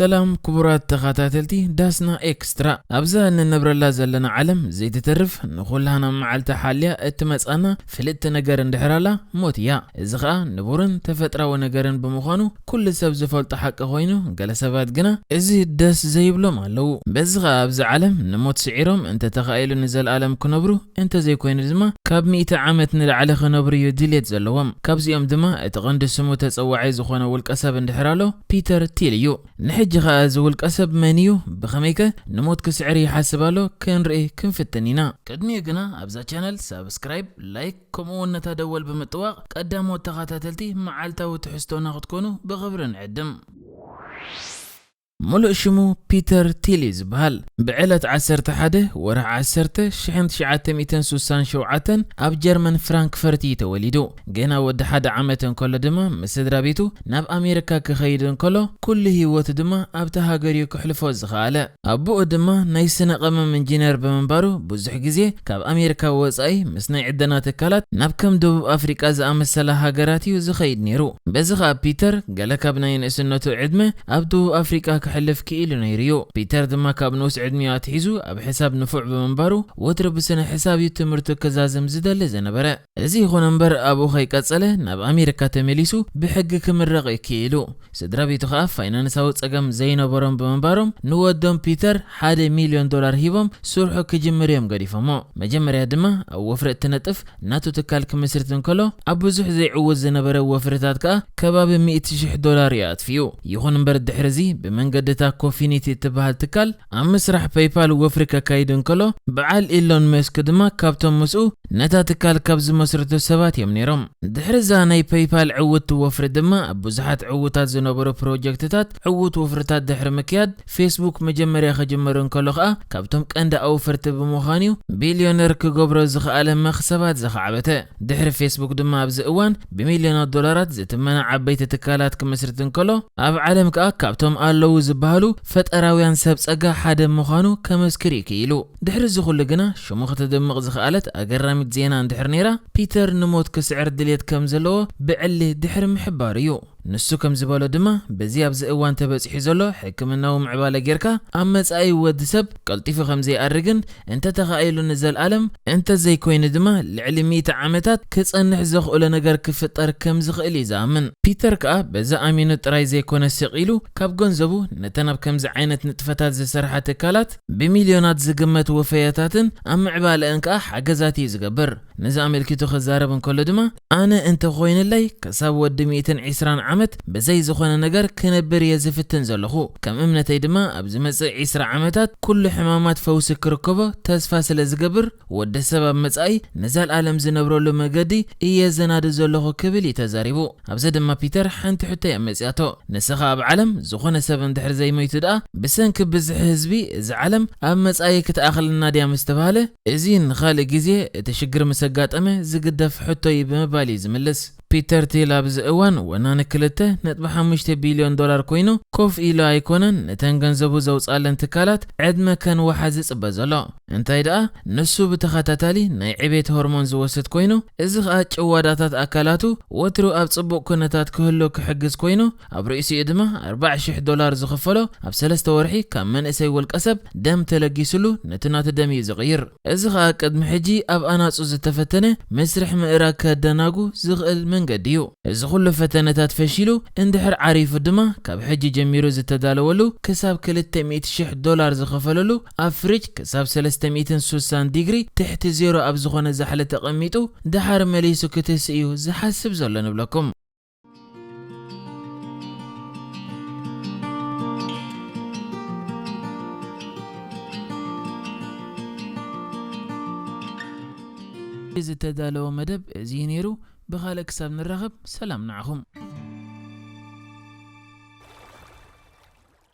ሰላም ክቡራት ተኸታተልቲ ዳስና ኤክስትራ። ኣብዛ እንነብረላ ዘለና ዓለም ዘይትተርፍ፣ ንኹላና መዓልቲ ሓልያ እትመጻና ፍልጥቲ ነገር እንድሕር ኣላ፣ ሞት እያ። እዚ ኸኣ ንቡርን ተፈጥራዊ ነገርን ብምዃኑ ኩሉ ሰብ ዝፈልጦ ሓቂ ኮይኑ፣ ገለ ሰባት ግና እዚ ደስ ዘይብሎም ኣለዉ። በዚ ኸኣ ኣብዚ ዓለም ንሞት ስዒሮም፣ እንተተኻኢሉ ንዘለኣለም ክነብሩ፣ እንተዘይኮይኑ ድማ ካብ ሚእቲ ዓመት ንላዕሊ ክነብሩ እዩ ድልየት ዘለዎም። ካብዚኦም ድማ እቲ ቐንዲ ስሙ ተጸዋዒ ዝኾነ ውልቀ ሰብ እንድሕር ኣሎ፣ ፒተር ቲል እዩ። ንሕጂ ኸኣ እዚ ውልቀ ሰብ መን እዩ? ብኸመይከ ንሞት ክስዕር ይሓስብ ኣሎ? ክንርኢ ክንፍትን ኢና። ቅድሚኡ ግና ኣብዛ ቻነል ሳብስክራይብ፣ ላይክ፣ ከምኡ እውን ነታ ደወል ብምጥዋቕ ቀዳሞት ተኸታተልቲ መዓልታዊ ትሕዝቶና ክትኮኑ ብኽብሪ ንዕድም። ሙሉእ ሽሙ ፒተር ቲል እዩ ዝበሃል። ብዕለት ዓሰርተ ሓደ ወርሒ ዓሰርተ ሽሕን ትሽዓተ ሚእትን ስሳን ሸውዓተን ኣብ ጀርመን ፍራንክፈርት እዩ ተወሊዱ። ገና ወዲ ሓደ ዓመት እንከሎ ድማ ምስ ስድራ ቤቱ ናብ ኣሜሪካ ክኸይድ እንከሎ፣ ኩሉ ህይወቱ ድማ ኣብታ ሃገር እዩ ክሕልፎ ዝኸኣለ። ኣቦኡ ድማ ናይ ስነ ቀመም ኢንጂነር ብምንባሩ፣ ብዙሕ ግዜ ካብ ኣሜሪካ ወጻኢ ምስ ናይ ዕደና ትካላት ናብ ከም ደቡብ ኣፍሪቃ ዝኣመሰላ ሃገራት እዩ ዝኸይድ ነይሩ። በዚ ኸኣ ፒተር ገለ ካብ ናይ ንእስነቱ ዕድመ ኣብ ደቡብ ኣፍሪቃ ክሕልፍ ክኢሉ ነይሩ እዩ። ፒተር ድማ ካብ ንኡስ ዕድሚኡ ኣትሒዙ ኣብ ሕሳብ ንፉዕ ብምንባሩ፣ ወትሩ ብስነ ሕሳብ እዩ ትምህርቱ ክዛዝም ዝደሊ ዝነበረ። እዚ ይኹን እምበር፣ ኣብኡ ከይቀጸለ ናብ ኣሜሪካ ተመሊሱ ብሕጊ ክምረቕ እዩ ክኢሉ። ስድራ ቤቱ ኸኣ ፋይናንሳዊ ጸገም ዘይነበሮም ብምንባሮም፣ ንወዶም ፒተር ሓደ ሚልዮን ዶላር ሂቦም ስርሑ ክጅምር እዮም ገዲፎሞ። መጀመርያ ድማ ኣብ ወፍሪ እትነጥፍ ናቱ ትካል ክምስርት እንከሎ፣ ኣብ ብዙሕ ዘይዕውት ዝነበረ ወፍርታት ከኣ ከባቢ ሚእቲ ሽሕ ዶላር እዩ ኣጥፊኡ። ይኹን እምበር፣ ድሕሪ እዚ ብመንገዲ እታ ኮፊኒቲ እትበሃል ትካል ኣብ ምስራሕ ፔይፓል ወፍሪ ከካይድ እንከሎ፣ በዓል ኢሎን መስክ ድማ ካብቶም ምስኡ ነታ ትካል ካብ ዝመስርቱ ሰባት እዮም ነይሮም። ድሕሪ እዛ ናይ ፔይፓል ዕውትቲ ወፍሪ ድማ፣ ኣብ ብዙሓት ዕዉታት ዝነበሩ ፕሮጀክትታት ዕዉት ወፍርታት ድሕሪ ምክያድ፣ ፌስቡክ መጀመርያ ክጅምር እንከሎ ኸኣ ካብቶም ቀንዲ ኣውፈርቲ ብምዃን እዩ ቢልዮነር ክገብሮ ዝኸኣለ መኽሰባት ዘኻዕበተ። ድሕሪ ፌስቡክ ድማ ኣብዚ እዋን ብሚልዮናት ዶላራት ዝትመና ዓበይቲ ትካላት ክምስርት እንከሎ፣ ኣብ ዓለም ከኣ ካብቶም ኣለዉ ዝበሃሉ ፈጠራውያን ሰብ ጸጋ ሓደ ምዃኑ ከመስክር እዩ ክኢሉ። ድሕሪ እዚ ኩሉ ግና ሽሙ ከተድምቕ ዝኸኣለት ኣገራሚት ዜና እንድሕር ነይራ፣ ፒተር ንሞት ክስዕር ድልየት ከም ዘለዎ ብዕሊ ድሕሪ ምሕባሩ እዩ። ንሱ ከም ዝበሎ ድማ፣ በዚ ኣብዚ እዋን ተበጺሑ ዘሎ ሕክምናዊ ምዕባለ ጌርካ፣ ኣብ መጻኢ ወዲ ሰብ ቀልጢፉ ከም ዘይኣርግን፣ እንተ ተኻኢሉ ንዘልኣለም፣ እንተ ዘይኮይኑ ድማ ልዕሊ ሚእቲ ዓመታት ክጸንሕ ዘኽእሎ ነገር ክፍጠር ከም ዝኽእል እዩ ዝኣምን። ፒተር ከኣ በዚ ኣሚኑ ጥራይ ዘይኮነ ስቕ ኢሉ፣ ካብ ገንዘቡ ነተን ኣብ ከምዚ ዓይነት ንጥፈታት ዝሰርሓ ትካላት ብሚልዮናት ዝግመት ወፈያታትን ኣብ ምዕባለአን ከኣ ሓገዛት እዩ ዝገብር። ነዚ ኣመልኪቱ ክዛረብ እንከሎ ድማ፣ ኣነ እንተ ኮይንለይ ክሳብ ወዲ ሚእትን ዕስራን ዓመት ብዘይ ዝኾነ ነገር ክነብር እየ ዝፍትን ዘለኹ። ከም እምነተይ ድማ ኣብ ዝመጽእ ዕስራ ዓመታት ኩሉ ሕማማት ፈውሲ ክርከቦ ተስፋ ስለ ዝገብር፣ ወዲ ሰብ ኣብ መጻኢ ንዘልኣለም ዝነብረሉ መገዲ እየ ዘናዲ ዘለኹ ክብል እዩ ተዛሪቡ። ኣብዚ ድማ ፒተር ሓንቲ ሕቶ እያ መጺኣቶ። ንስኻ ኣብ ዓለም ዝኾነ ሰብ እንድሕር ዘይሞይቱ ደኣ፣ ብሰንኪ ብዝሒ ህዝቢ እዚ ዓለም ኣብ መጻኢ ክትኣኽለና ድያ ምስ ተባህለ፣ እዚ ንኻልእ ግዜ እቲ ሽግር ምስ ኣጋጠመ ዝግደፍ ሕቶ እዩ ብምባል እዩ ዝምልስ። ፒተር ቲል ኣብዚ እዋን ወናኒ ክልተ ነጥቢ ሓሙሽተ ቢልዮን ዶላር ኮይኑ፣ ኮፍ ኢሉ ኣይኮነን ነተን ገንዘቡ ዘውጻለን ትካላት ዕድመ ከንውሓ ዝጽበ ዘሎ። እንታይ ደኣ፣ ንሱ ብተኸታታሊ ናይ ዕቤት ሆርሞን ዝወስድ ኮይኑ፣ እዚ ኸኣ ጭዋዳታት ኣካላቱ ወትሩ ኣብ ጽቡቕ ኩነታት ክህሉ ክሕግዝ ኮይኑ፣ ኣብ ርእሲኡ ድማ ኣርባዓ ሽሕ ዶላር ዝኽፈሎ፣ ኣብ ሰለስተ ወርሒ ካብ መንእሰይ ውልቀ ሰብ ደም ተለጊስሉ ነቲ ናቱ ደም እዩ ዝቕይር። እዚ ኸኣ ቅድሚ ሕጂ ኣብ ኣናጹ ዝተፈተነ መስርሕ ምእራግ ከደናጉ ዝኽእል መንገዲ እዩ። እዚ ኹሉ ፈተነታት ፈሺሉ እንድሕር ዓሪፉ ድማ፣ ካብ ሕጂ ጀሚሩ ዝተዳለወሉ ክሳብ ክልተ ሚእቲ ሽሕ ዶላር ዝኸፈለሉ፣ ኣብ ፍሪጅ ክሳብ ሰለስተ ሚእትን ስሳን ዲግሪ ትሕቲ ዜሮ ኣብ ዝኾነ ዛሕሊ ተቐሚጡ፣ ደሓር መሊሱ ክትስእ እዩ ዝሓስብ ዘሎ ንብለኩም። ዝተዳለወ መደብ እዚ እዩ ነይሩ። ብኻልእ ክሳብ ንራኸብ፣ ሰላም ንዓኹም።